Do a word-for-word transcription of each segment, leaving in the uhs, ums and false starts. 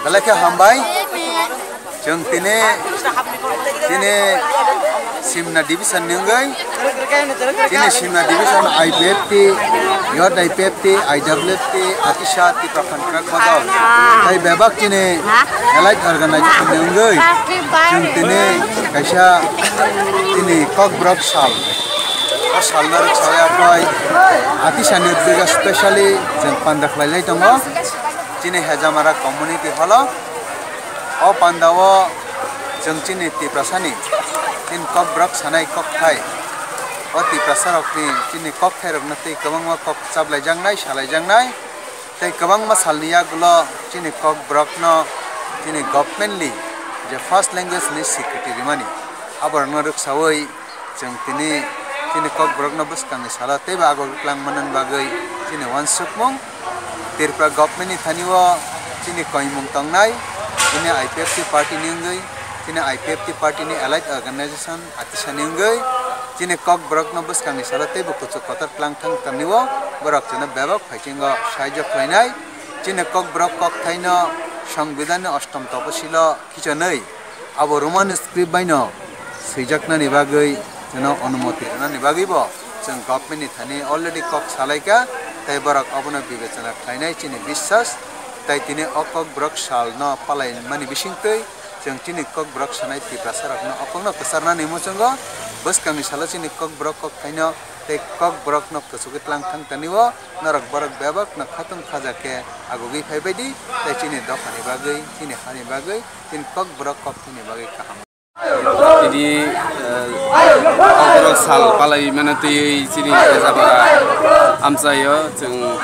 Belai khe hambai. Chwng tini, tini Simna division ni wngwi, tini Simna division I P F T, Youth I P F T, I W F T, Atisa Tipra Phan Krak Bodol. Tei bebak chini elite organization ni wngwi, chwng tini kaisa tini Kokborok sal. O salno rwksawi aphai Atisa ni udbega specially chwng panda khlailai tongo. Chini Hejamara community hall o, o panda o chwng chini Tiprasani chini Kokborok sanai kokthai, o Tiprasarokni chini kokthairokno tei kwbangma kok chaplaijaknai, salaijaknai, tei kwbangma salni yagulo chini Kokborokno chini governmently je first language ni swikriti rimani, aborokno rwksawi chwng tini chini Kokborokno bwskangni salo teibo agor twlang manna bagwi chini uansukmung. Tripura government ni thani o chini koimung tongnai, chini I P F T party ni wngwi, chini I P F T party ni elite organization Atisa ni wngwi, chini Kokborokno bwskangni salo teibo kuchuk kotor twlang thang tani o borok chwngno bebak phaikhingo sahajyo khlainai. Chini Kokborok kokthaino Songbidanni ostom toposilo khichonwi abo Roman script baino swijaknani bagwi chwngno onumoti rwnani bagwibo chwng government ni thani already kok salaikha, tei borok obono bibechona khlainai chini biswas, tei tini o Kokborok salno palaimani bisingtwi chwng chini Kokborok sanai Tiprasarokno okhokno kwcharnani muchungo bwskangni salo chini Kokborok kokthaino tei Kokborokno kuchugwi twlang thang tani o. Norok borok bebak no khatung khaja khe agugwi phai bai di, tei chini dophani bagwi, chini hani bagwi, chini Kokborok kokthaini bagwi kaham. Tini, eh, Kokborok sal palai mano twi chini Hejamara amchaio chwng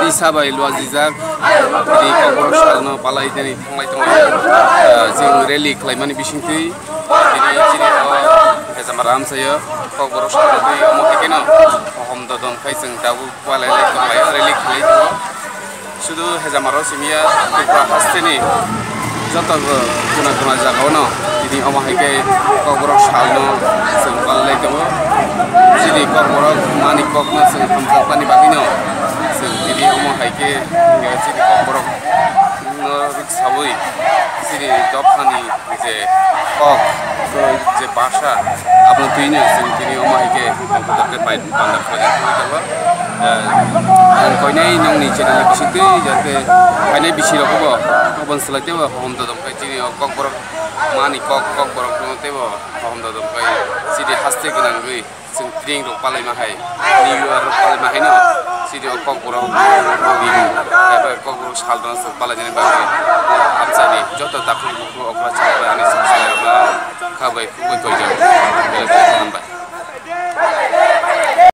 tisa bai luajijak. Tini Kokborok salno palai tini thanglai tongo. Eh, chwng rally khlaimani bisingtwi tini chini o Hejamara amchaio Kokborok salno twi omo hai kheno. Hom dodon khai chwng tabuk walai lai tonglai o rally khlai tongo. Sudu Hejamaro simiya Tripura hasteni joto guna guna jagao no tini omo hai khe Kokborok salno chwng palai tongo. Chini Kokborok mani kokno chwng hamjakmani bagwino chwng tini omo hai khe chini Kokborok no rwksawi chini dophani je kok, je bhasha, abono twino chwng tini omo hai khe computer tei pai panda khlai tongwi tongo. Eh, ang koinai nongni channel ni bisingtwi jate phainai bisirokbo obo swlai teibo hom dodom khai chini o Kokborok mani kok, Kokborok no teibo hom dodom khai chini haste gwnangwi. Chwng tring rok palaima hai, New Year rok palaima hai no, chini o Kokborok bini, eba Kokborok sal no chwng palainani bagwi amchaini joto takhuk bukhuk okra chwla bai ani chwng salai rok no kha bai khuk bai koijak, belai belai kha hambai.